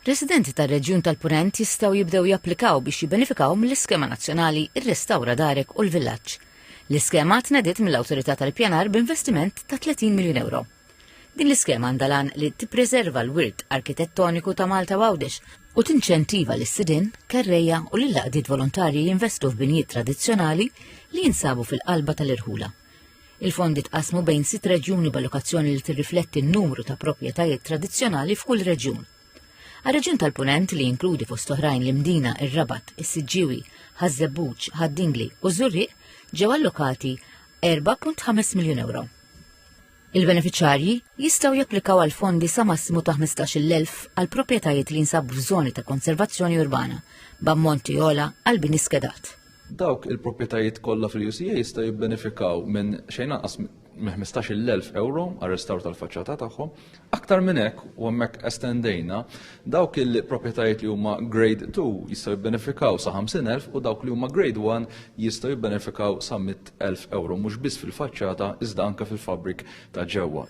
Residenti tar-reġjun tal-Punent jistgħu jibdew japplikaw biex jibbenefikaw mill-iskema nazzjonali Irrestawra Darek u l-Villaġġ. L-iskema tnediet mill-Awtorità tal-Ippjanar b'investiment ta' 30 miljun ewro. Din l-iskema għandha l-għan li tippreserva l-wirt arkitettoniku ta' Malta u Għawdex u tinċentiva lis-sidien, kerrejja u lill-għaqdiet volontarji jinvestu f'binjiet tradizzjonali li jinsabu fil-qalba tal-irħula. Il-fondi tqassmu bejn sitt reġjuni b'allokazzjoni li tirrifletti n-numru ta' proprjetajiet tradizzjonali f'kull reġjun. Għar-reġjun tal-Punent li jinkludi fost oħrajn l-Imdina, ir-Rabat, is-Siġġiewi, Ħaż-Żebbuġ, Ħad-Dingli u ż-Żurrieq ġew allokati 4.5 miljun euro. Il-benefiċjarji jistgħu japplikaw għal fondi sa massimu ta' 15,000 għal proprjetajiet li jinsabu f'żoni ta' konservazzjoni urbana b'ammonti ogħla għal bini skedat. Dawk il-proprjetajiet kollha fil-UCA jistgħu jibbenefikaw minn xejn anqas minn 15,000 euro għar-restawr tal-faċċata tagħhom. Aktar minn hekk, u hemmhekk estendejna, dawk il-proprjetajiet li huma grade 2 jistgħu jibbenefikaw sa 50,000 u dawk li huma grade 1 jistgħu jibbenefikaw sa 100,000 euro mhux biss fil-faċċata iżda anke fil-fabrik ta' ġewwa.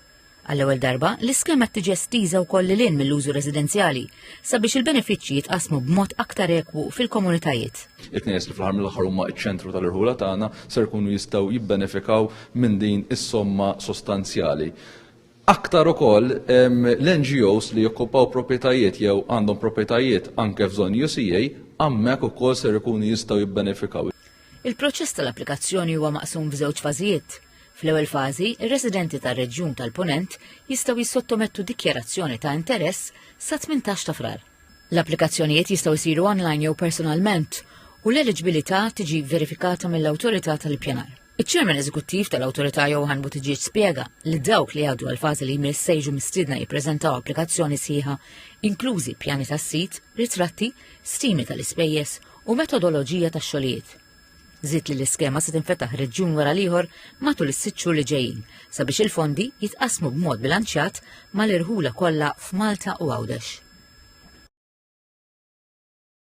Għall-ewwel darba, l-iskema qed tiġi estiża wkoll lil hinn mill-użu residenzjali sabiex il-benefiċċji jitqassmu b'mod aktar ekwu fil-komunitajiet. It-knejjes li fl-aħħar mill-aħħar huma ċ-ċentru tal-irħula tagħna ser ikunu jistgħu jibbenefikaw minn din is-somma sostanzjali. Aktar ukoll l-NGOs li jokkupaw proprjetajiet jew għandhom proprjetajiet anke f'żoni UCA hemmhekk ukoll ser ikunu jistgħu jibbenefikaw. Il-proċess tal-applikazzjoni huwa maqsum f'żewġ fażijiet. Fl-ewwel fażi, ir-residenti tar-reġjun tal-Punent jistgħu jissottomettu dikjarazzjoni ta' interess sa 18 ta' Frar. L-applikazzjonijiet jistgħu jsiru online jew personalment u l-eliġibilità tiġi verifikata mill-Awtorità tal-Ippjanar. Iċ-Chairman Eżekuttiv tal-Awtorità Johan Buttigieg spjega li dawk li jgħaddu għall-fażi li jmiss se jiġu mistiedna jippreżentaw applikazzjoni sħiħa inklużi pjani tas-sit, ritratti, stimi tal-ispejjeż u metodoloġija tax-xogħlijiet. Żied li l-iskema se tinfetaħ reġjun wara l-ieħor matul is-sitt xhur li ġejjin sabiex il-fondi jitqassmu b'mod bilanċjat mal-irħula kollha f'Malta u Għawdex.